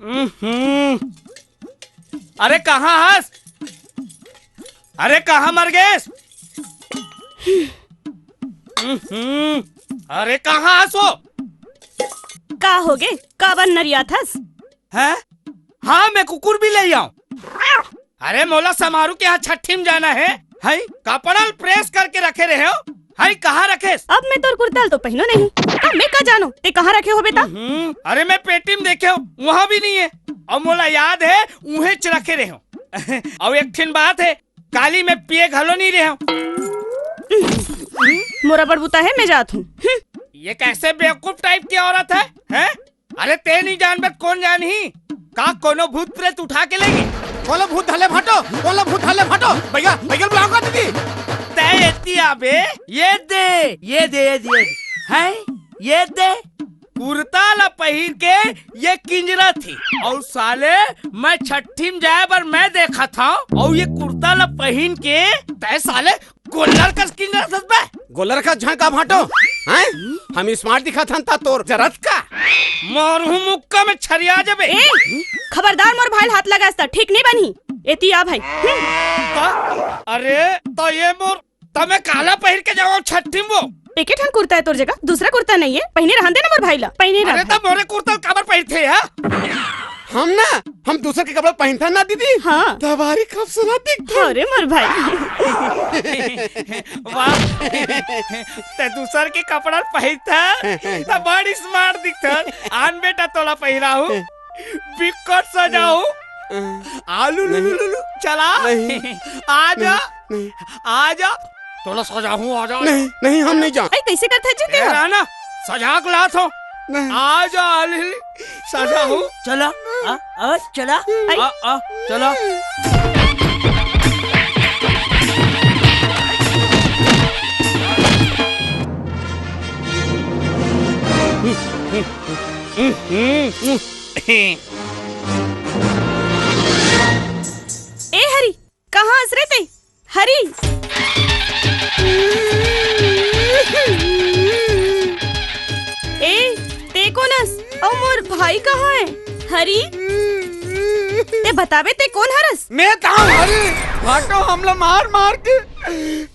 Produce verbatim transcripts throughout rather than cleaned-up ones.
हम्म। अरे कहाँ हस? अरे कहाँ मर गेस? हम्म। अरे कहाँ हस वो? का होगे? काबर नरियात हस? हैं? हाँ, मैं कुकुर भी ले आऊं। अरे मोला समारू के यहाँ छट्ठी में जाना है। हई, कपड़ा ल प्रेस करके रखे रहे हो। हई, कहाँ रखेस? अब मैं तोर कुर्ता ल तो पहिनो नहीं। अब मैं का जानो, ते कहाँ रखे होबे ता? हम्म, अरे मैं पेटी में देखे हो, वहाँ भी नहीं है। अब मोला याद है, उहेच रखे रहे हो। अब एक ठिन बात है, काली मैं पिए घलो नहीं रहे हो। मोरा बड़ बुता है, मैं जात हूँ। हम्म। ये कैसे बेवकूफ टाइप की औरत है, हैं? अरे ते नहीं जानबे त कोन जानही? का कोनो भूत प्रेत उठा के लेगी? कोनो भूत धले भाटो, कोनो भूत धले भाटो। भैया, भैया बुलाओ का दीदी। तै एती आबे, ये दे, ये दे, ये दे, ये दे। हैं? ये दे। कुर्ता ला पहिर के ये किंजरा थी। और साले मैं छट्ठी में जाए बर मैं देखा था। और ये कुर्ता ला पहिन के तै साले गोल्लर कस किंजरत हस बे? गोल्लर कस झंका भांटो, हैं? हम स्मार्ट दिखत हन ता तोर जरत का? मारहूं मुक्का में छरिया जबे। ए, खबरदार मोर भाई ल हाथ लगास ता ठीक नहीं बनही। एती आ भाई। हम्म। का? अरे, तो ये मोर, तो मैं काला पहिर के जाऊं छट्ठी में वो? एके ठन कुर्ता है तोर जगह, दूसरा कुर्ता नहीं है, पहिने रहन देना मोर भाई ला, पहिने अरे, रहन। तो मोरे कुर्ता काबर पहिरथे, हा? हम ना, हम दूसर के कपड़ा पहिनथन ना दीदी। हाँ। तबारी खूबसूरत दिखथन। अरे मोर भाई। वाह, ते दूसर के कपड़ा पहिनथस, त बड़ी स्मार्ट दिखथस। आन बेटा तोला पहिराहूं, बिकट सजाहूं। आलू लुलु लुलु, चला। नहीं। आजा। नहीं। आजा। तोला सजाहूं, आजा। नहीं, नहीं, हम नहीं जान। अरे, कैसे करता है जी ए, तेरा? राना, सजा के लात हो। नहीं। आजा, आलू, सजाहूं। चला, आ, आ, चला। आई। आ, आ, चला। ए हरी, कहाँ हस रे तैं? हरी। ए, तैं कोन हस? अउ मोर भाई कहाँ हे? हरी, तैं बताबे तैं कोन हरस? मैं ताहूं हरी। भाटो हमला मार मार के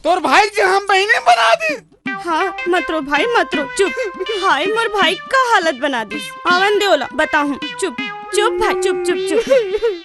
तोर भाई के हम बहिनी बना दे। हाँ, मत रो भाई, मत रो। चुप। हाय, मोर भाई का हालत बना दिस। आवन दे ओला, बताहूं। चुप, चुप भाई, चुप, चुप, चुप।